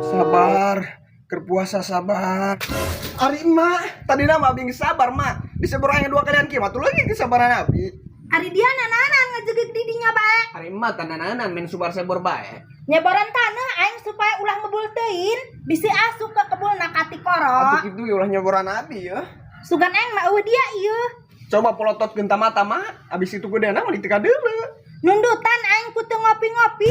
Sabar, keur puasa sabar. Ari emak, tadi nama abi geus sabar mak. Disebor aing dua kalian kieu mah tuh lagi kesabaran abi. Ari dia nananan ngejegeg di dinya bae. Ari emak tanananan main subar sebor bae. Nyeboran taneuh aing supaya ulah ngebul teuing, bisi asup ke kebulna ka tikoro. Atuh kitu ge ulah nyoboran abi ya. Sugan aing mah eueuh dia ieu. Coba polototkeun ta mata mak, abis itu gedeuna mah teu kadeuleu. Nundutan aing ku teu ngopi-ngopi.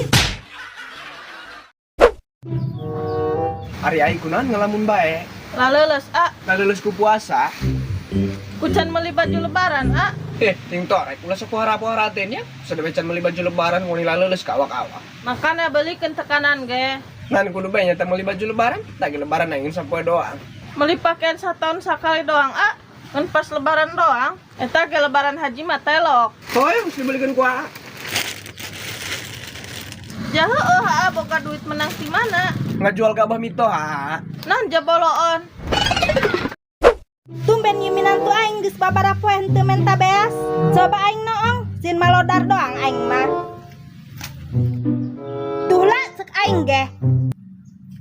Ari aing kunaon ngalamun bae. Laleuleus a, Laleuleus ku puasa. Kucan meuli baju lebaran a. Ting torek ulah sok pohara-pohara teh nya. Sadewe can meuli baju lebaran ngoni laleuleus ka awak-awak. Makana belikeun tekanan ge. Nan kudu bae nya teh meuli baju lebaran, lagi lebaran aing sapoe doang. Meuli pakaian satahun sakali doang a. Ngan pas lebaran doang. Eta ge lebaran haji mah telok. Hoy, mesti dibelikeun ku aa. Ja heueuh aa boga duit menang ti mana? Ngajual ka Abah Mito aa. Nah jaboloon. Tumben ieu minantu aing geus babara poe henteu menta beas. Coba aing noong, sin malodar doang aing mah. Tuh lah cek aing ge.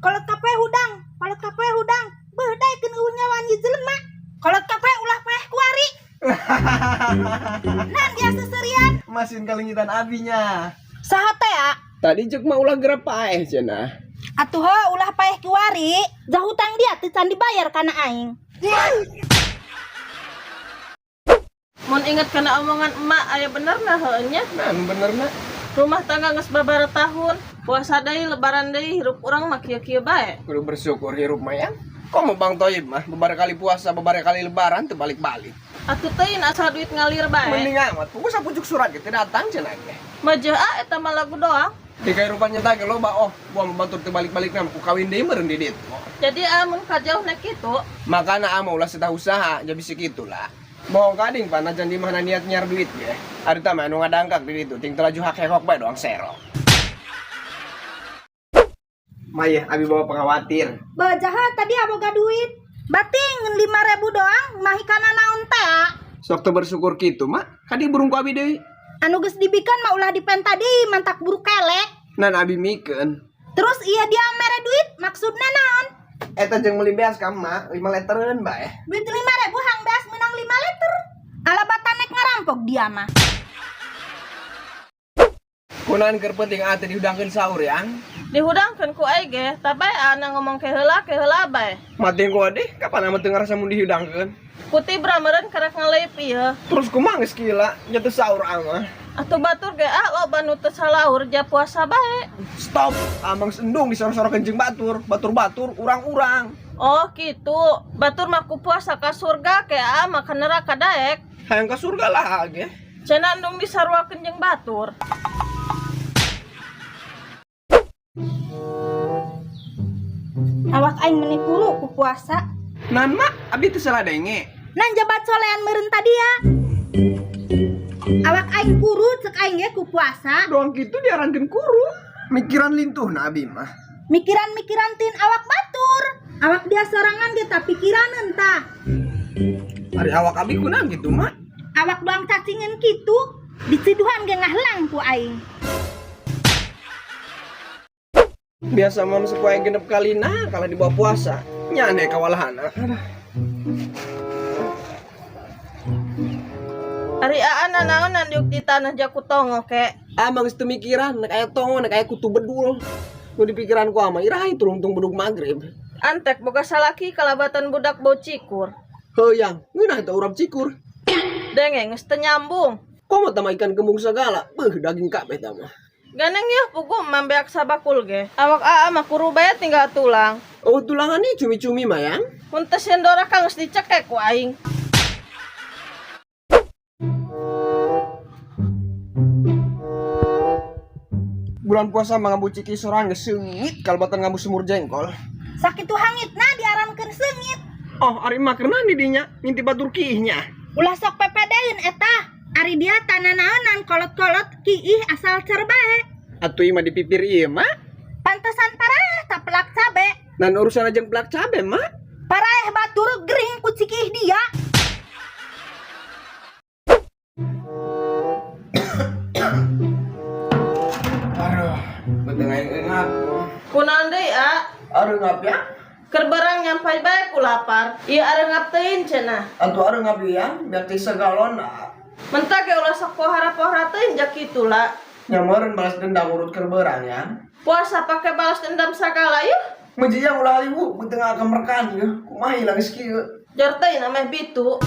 Kolot kapoe hudang, kolot kapoe hudang. Beuh daekeun eueuh nyawaan ieu jelema. Kolot kapoe ulah paeh kuari. Nan dia seserian. Masin kalengitan abinya. Saha teh a? Tadi cek mah ulah geura paeh cenah. Atuh heuh ulah paeh kiwari, jah hutang dia teu can dibayar kana aing. Mun inget kana omongan emak aya benerna heueuh nya. Nah, nu benerna. Rumah tangga geus babaraha tahun, puasa deui lebaran deui hirup urang mah kieu-kieu bae. Kudu bersyukur hirup mah ya. Komo Bang Toib mah babaraha kali puasa, babaraha kali lebaran teu balik-balik. Atuh teuing asal duit ngalir bae. Mending amat, puguh sapucuk surat ge teu datang cenah ge. Majeuh ah eta mah lagu doang. Di kahirupan nyata ge loba oh, buah batur teu balik-balikna ku kawin deui meureun di ditu. Jadi amun kajauhna kitu. Makana ama ulah setah usaha, ja bisi kitu lah. Bohong kading pan najan di mana niat nyiar duit ge. Ari tah mah anu ngadangkak di ditu ting telaju hak hekok bae doang serok. Mayeh abi bawa pengkhawatir. Beuh jaha tadi aboga duit. Bating ngan 5.000 doang mahi kana naon teh a. Sok teu bersyukur kitu mak, kadi burung ku abi deui. Anu geus dibikeun mah ulah dipenta deui mantak buruk kelek. Nan abi mikeun. Terus ieu dia mere duit maksudna naon? Eta jeung meuli beas ka emak 5 litereun bae. Duit 5.000 hang beas meunang 5 liter. Ala batan nek ngarampok dia mah. Kunaon keur penting aa teh dihudangkeun sahur yang? Dihudangkeun ku aing ge, tabae aa ngomong ke heula ke heula bae. Mati ku adeh, kapan amat teu ngarasa mun dihudangkeun? Ku tibra meureun karek ngaleip ieu. Terus kumaha geus kila, nya teu sahur aa mah. Atuh batur ge ah loba nu teu salaur ja puasa bae. Stop, amang sendung disoro-sorokeun jeung batur, batur-batur, urang-urang. Oh kitu, batur mah ku puasa ka surga ke aa mah ka neraka daek. Hayang ka surga lah ge. Cenah endung disaruakeun jeung batur. Awak aing meni kuru ku puasa. Nan mak, abi teu salah denge. Nan jabat solean meureun tadi ya. Awak aing kuru cek aing ge ku puasa. Doang kitu diarankeun kuru. Mikiran lintuhna abi mah. Mikiran-mikiran tin awak batur. Awak dia sorangan ge ta pikiraneun tah. Ari awak abi kunaon kitu mak? Awak doang cacingeun kitu, diciduhan ge ngahlang ku aing. Biasa mah sapoe genep kalina kalau dibawa puasa. Nya aneh kawalahana. Aduh. Ari aa nanaonan diuk di tanah jaku tongo ke. Amang geus teu mikiran nek aya tongo nek aya kutu bedul. Nu dipikiran ku ama iraha tulungtung bedug magrib. Antek boga salaki kalabatan budak bau cikur. Heuang, ngeunah eta urap cikur. Denge geus teu nyambung. Komo tah mah ikan kembung sagala, beuh daging kabeh tah mah. Ganeng yeuh pugu mambeak sabakul ge. Awak aa mah kuru bae tinggal tulang. Oh tulangan nih cumi-cumi mah yang. Mun teu sieun doraka geus dicekek ku aing. Bulan puasa mah ngambu ciki sorangan geus seungit kalebatan ngambu sumur jengkol. Sakitu hangitna diarankeun seungit. Oh ari mah keur naon di dinya ngintip batur kiihnya. Ulah sok pepedeun eta. Ari dia tananaonan kolot-kolot kiih asal cer bae. Atuh ieu mah di pipir ieu mah. Pantesan paraeh ta pelak cabe. Nan urusan jeung pelak cabe mah. Paraeh batur gering ku cikih dia. Aduh, Beuteung aing eungap. Kunaon deui, A? Areungap ya? Keur berang nyampai bae ku lapar. Ieu areungap teuing cenah. Atuh areungap ya, biar teh segalon. Ah. Mentah ge ulah sok pohara-pohara teuing jak kitu lah. Nya meureun balas dendam urut keur berang ya. Puasa pake balas dendam sagala yuh. Mejijang ulah liwu, beuteung akan merkan ya. Kumaha hilang geus kieu. Jor teuing ameh bitu.